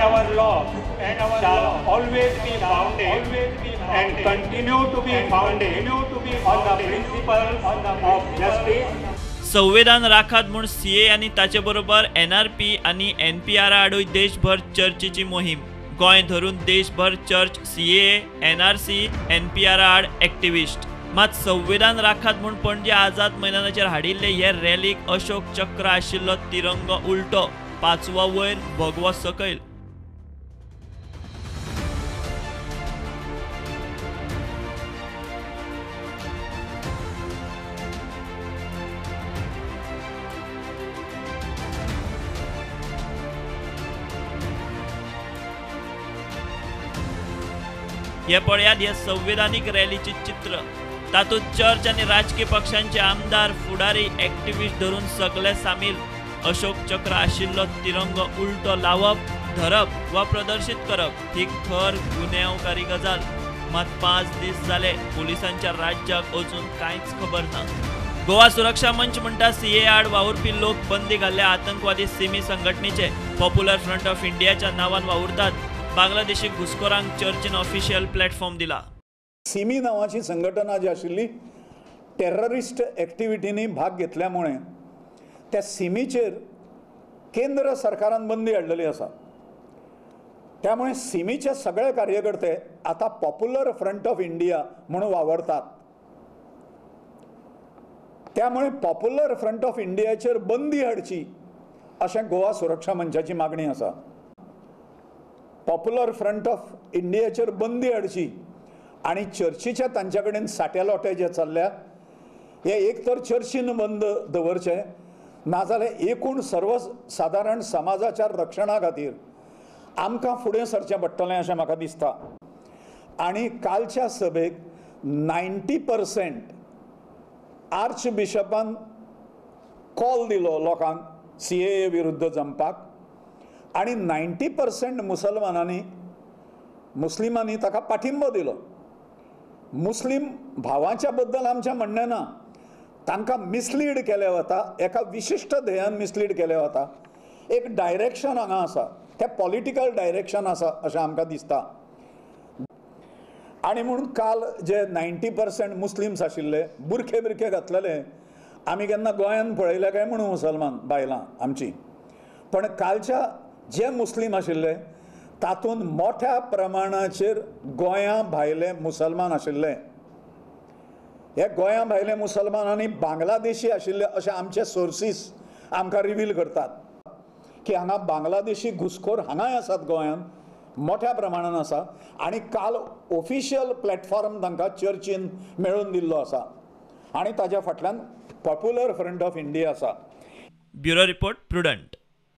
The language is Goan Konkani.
our laws shall always be founded and continue to be founded on the principles of justice. संविधान राखात म्हूण सीए आनी ताचे बरोबर एनआरपी आनी एनपीआर आडूय देशभर चर्चेची मोहीम. गोंय धरून देशभर चर्च सीए, एनआरसी, एनपीआर आड एक्टिविस्ट. मात संविधान राखात म्हूण पणजे आझाद मैदानाचेर हाडिल्ले हे रॅलीक अशोक चक्र आशिल्लो तिरंगो उलटो, पाचवो वयर, भगवो सकयल. हे पळयात हे संविधानीक रॅलीचे चित्र. तातूंत चर्च आनी राजकीय पक्षांचे आमदार, फुडारी, एक्टिविस्ट धरून सगळे सामील. अशोक चक्र आशिल्लो तिरंगो उलटो लावप, धरप वा प्रदर्शीत करप ही खर गुन्यांवकारी गजाल. मात 5 दीस जाले पुलिसांच्या राज्याक अजून कांयच खबर ना. गोवा सुरक्षा मंच म्हणटा सीए आड वावुरपी लोक बंदी घाल्ल्या आतंकवादी सिमी संघटनेचे पॉप्युलर फ्रंट ऑफ इंडियाच्या नांवान वावुरतात. बांगलादेशी घुसखोरांक चर्चीन ऑफिशियल प्लॅटफॉर्म दिला. सिमी नांवाची संघटना जी आशिल्ली टेररिस्ट एक्टिविटींनी भाग घेतल्यामुळे त्या सिमीचेर केंद्र सरकारान बंदी हाडलेली आसा. त्यामुळे सिमीचे सगळे कार्यकर्ते आता पॉप्युलर फ्रंट ऑफ इंडिया म्हणून वावरतात. त्यामुळे पॉप्युलर फ्रंट ऑफ इंडियाचेर बंदी हाडची अशें गोवा सुरक्षा मंचाची मागणी आसा. पॉप्युलर फ्रंट ऑफ इंडियाचेर बंदी हाडची आनी चर्चीच्या तांच्या कडेन साट्या लोटे जे चल्ल्या हे एक तर चर्चीन बंद दवरचे, नाजाल्यार एकूण सर्वसादारण समाजाच्या रक्षणा खातीर आमकां फुडें सरचें पडटलें अशें म्हाका दिसता. आनी कालच्या सभेक 90% आर्च बिशपान कॉल दिलो लोकांक सीएए विरुद्ध जमपाक आनी 90% मुसलमानांनी मुस्लिमांनी ताका पाठिंबो दिलो. मुस्लिम भावांच्या बद्दल आमचें म्हणणें ना, तांकां मिसलीड केलें वता, एका विशिश्ट ध्येयान मिसलीड केलें वता. एक डायरेक्शन हांगा आसा, तें पॉलिटिकल डायरेक्शन आसा अशें आमकां दिसता. आनी म्हूण काल जे 90% मुस्लिम्स आशिल्ले बुरखे बिरखे घातलेले आमी केन्ना गोंयांत पळयले काय म्हणून मुसलमान बायलां आमची, पण कालच्या जे मुस्लिम आशिल्ले तातूंत मोठ्या प्रमाणाचेर गोंया भायले मुसलमान आशिल्ले. हे गोंया भायले मुसलमान आनी बांगलादेशी आशिल्ले अशे आमचे सोर्सीस आमकां रिवील करतात की हांगा बांगलादेशी घुसखोर हांगाय आसात, गोंयांत मोठ्या प्रमाणान आसा. आनी काल ऑफिशियल प्लॅटफॉर्म तांकां चर्चीन मेळून दिल्लो आसा आनी ताज्या फाटल्यान पॉप्युलर फ्रंट ऑफ इंडिया आसा. Bureau report, Prudent.